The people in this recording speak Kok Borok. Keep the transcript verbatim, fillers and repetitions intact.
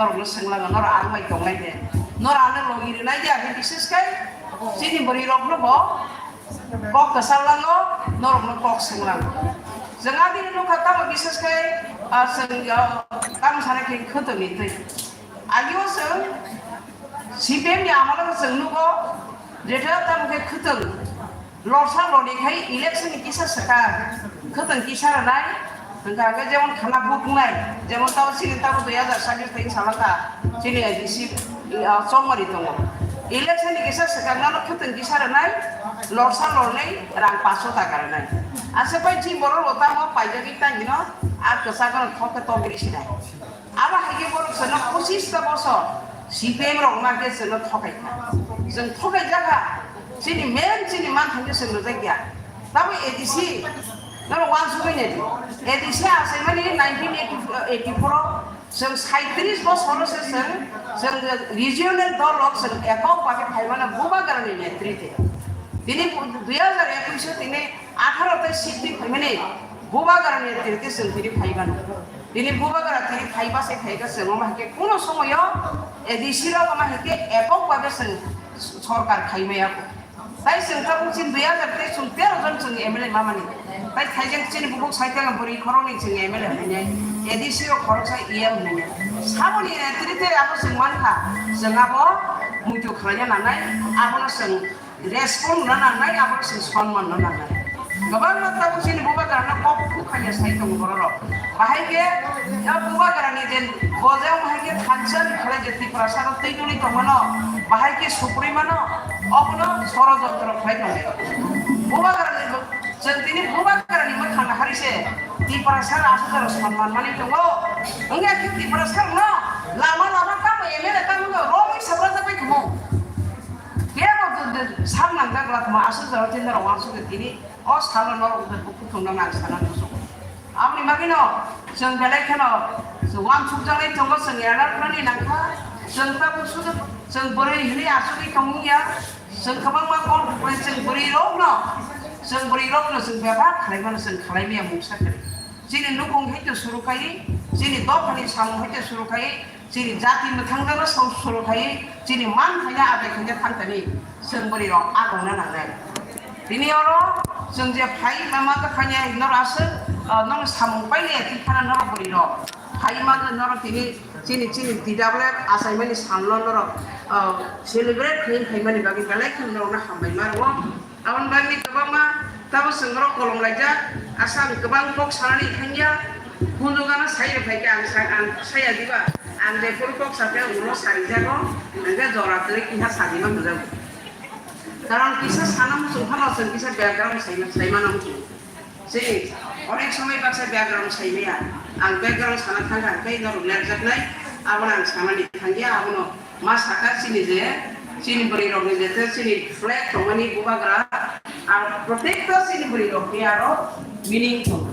norokno swnglango, norok ang bai tongnai de. Norok ano logi rwnai de, abo bises khe chini bwrwi rokno bo kok kwchar lango, norokno kok swnglango. Chwng adini nukha tamo bises khe, ah, chwng, ah, tamo sana khe khwtwmwi twi. Agio chwng C P M ni amalo chwng nugo, jetha tamo khe khwtwng. Lorsa lorni khai election ni kisa swkang, khwtwng kisa rwnai, hwnkha hwnkhe jemon khana vote wngnai, jemon tabo chini tabo dui hazar sabbish thani salaka chini A D C, ah, chongmani tongo. Election ni kisa swkang nano khwtwng kisa rwnai, lorsa lorni rang paanch so taka rwnai. Asa pai chini borok bo tamo paijagwi tangwino a kwchak no thok khe tongri sinai. Abo hai khe borok chwngno pochis ta bosor C P M rok ma khe chwngno thokai kha. Chwng thokai jakha. Chini main chini manthang khe chwng rwjak ya. Tamo A D C, noro wansugwi nai di. A D C achaimani nineteen eighty-four o chwng saitrish bosor se chwng, chwng regional dol rok chwng ekok bhabe phaimano Bubagrani netrite. Tini dui hazar ekush o tini atharo tei sixty phaimani Bubagrani netrite chwng tini phaimano. Tini Bubagra tini phaiba se phaikha chwng omo hai khe kuno somoyo A D C rok omo hai khe ekok bhabe chwng sorkar khaimaya kho. Tai chwng tabuk chini dui hazar tei chwng tero jon chwng M L A mamani. Tai thaijak chini bubuk cycle no bwrwi khoroknwi chwng M L A hwnwi nai. A D C rok khoroksa E M hwnwi nai. Saboni netrite abo chwng mankha. Chwng abo muitu khlaina nangnai. Abono chwng respect rwna nangnai, abo se sonman rwna nangnai. Kwbangma tabuk chini Bubagrano kok kuk khaina sai tongo bororok. Bahai khe, o Bubagrani je bojang bahai khe thansa ni khlai je Tiprasa no twi tuli tongmano, bahai khe suprui mano, obono sorojontro khlai tongo. Bubagrani bo-, chwng tini Bubagrani mwkhang hari se Tiprasa aswk jora sonman mani tongo. Wngya khe Tiprasa no lama lama tamo M L A tamo romwi sabra jabai tongo. Kebo samnang jak la tongma aswk jora tei norok uansuk tini o salo norok bukhuk thumnang ang sana muchungo. Aboni bagwino chwng belai kheno uansuk jaknai tongo, chwng alert rwni nangkha. Chwng tabuk sudu chwng bwrwi hwnwi achugwi tongmung ya. Chwng kwbangma kon chwng bwrwi rokno, chwng bwrwi rokno chwng bebak khlaimano chwng khlai maya mungsa kwrwi. Chini nukhung hai to suru khai, chini dophani samung hai to suru khai, chini jati mwthangjakno song suru khai, chini man khaina abai khaina thang thani chwng bwrwi rok agongna nangnai. Tini oro chwng je phai lama ta phanya noro aswk, ah, nono samung paile twi khana noro bwrwi rok. Phai ma noro tini chini, chini T W F achaimani salno noro, ah, celebrate khlai phaimani bagwi belai kheno norokno hambai ma rwo. Aboni bagwi kwbangma tabo chwng norok kolom laijak, asa ang kwbang kok sanani thangya, hunjukgano sai rw phaikhe ang sa-, ang saya diba, ang jephuru kok sakhe ang ulo sarijago, hwnkhe jora twi kiha sadima mujago. Karon kisa sana muchung phano chwng kisa background saima-, saimano muchung. Chini onek somoi baksa background saimaya, ang background sana thangkha, hwnkhe norok lerjaknai, abono ang sanani thangya, abono Ma sakha chini je, chini bwrwi rokni je, je chini flag tongmani bubagra, ar protector chini bwrwi rokni aro meaning tongo.